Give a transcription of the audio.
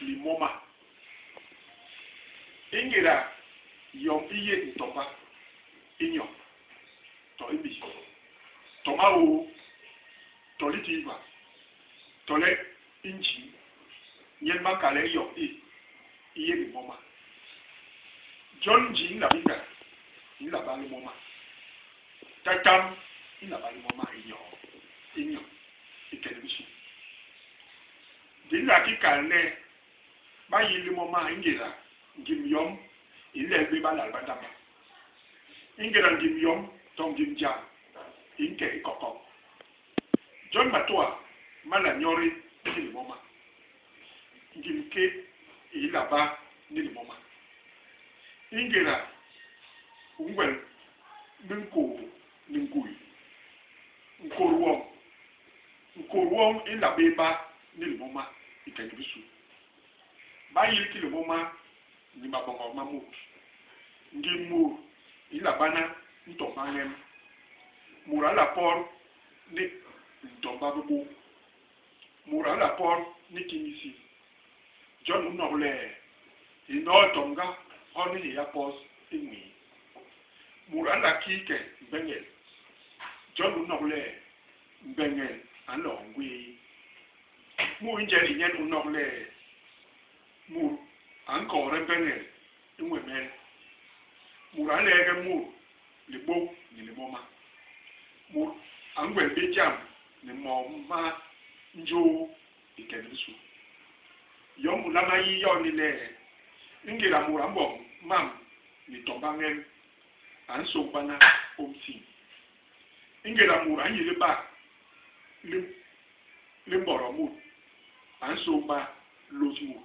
limoma. I ngéda yom i yé ntômba i nyo, to i mbii, to maôô, to litihba, tole i njiñ, nyen ba nkal le i yom i, i yé limoma. Jon njiñ i nla binga, i nla ba limoma. Tatam i nla ba limoma i nyo, i nyo, i ke ni bisu. Di nla ki kal le ba yil limoma i ngéda ngim yom i nlel bé balal ba ndamba. I ngéda ngim yom to ngim jam i nke i kokok. Jon matôa ma nla nyodi ni limoma. Ngim kék i nla ba ni limoma. I ngéda u ngwel minkôô ni ngui, nkôô woñ, nkôô woñ i nla bé ba ni limoma i ke ni bisu. Ba yil ki limoma ni maboñok ma mut. Ngim mut i nla bana ntomba ñem. Mut a nla pot ni ntomba bibuk. Mut a nla pot ni kiñ isi. Jon u nok le, hinoo tomga hon hi ya pos i nwii. Mut a nla ki ke mbeñel. Jon u nok le, mbeñel a nloo ngwii. Mu i njel i nyen u nok le, mut a nkoode mbeñel i nwemel. Mut a nleege mut libôk ni limoma. Mut a ngwel bé jam ni moo ma njôô i ke ni bisu. Yom u nlama yi yo ni le, i ngéda mut a mboñ mam ni tomba ñem, a nsôk bana ômsiñ. I ngéda mut a nyi libak li li mbôdô mut, a nsôk ba lôs mut.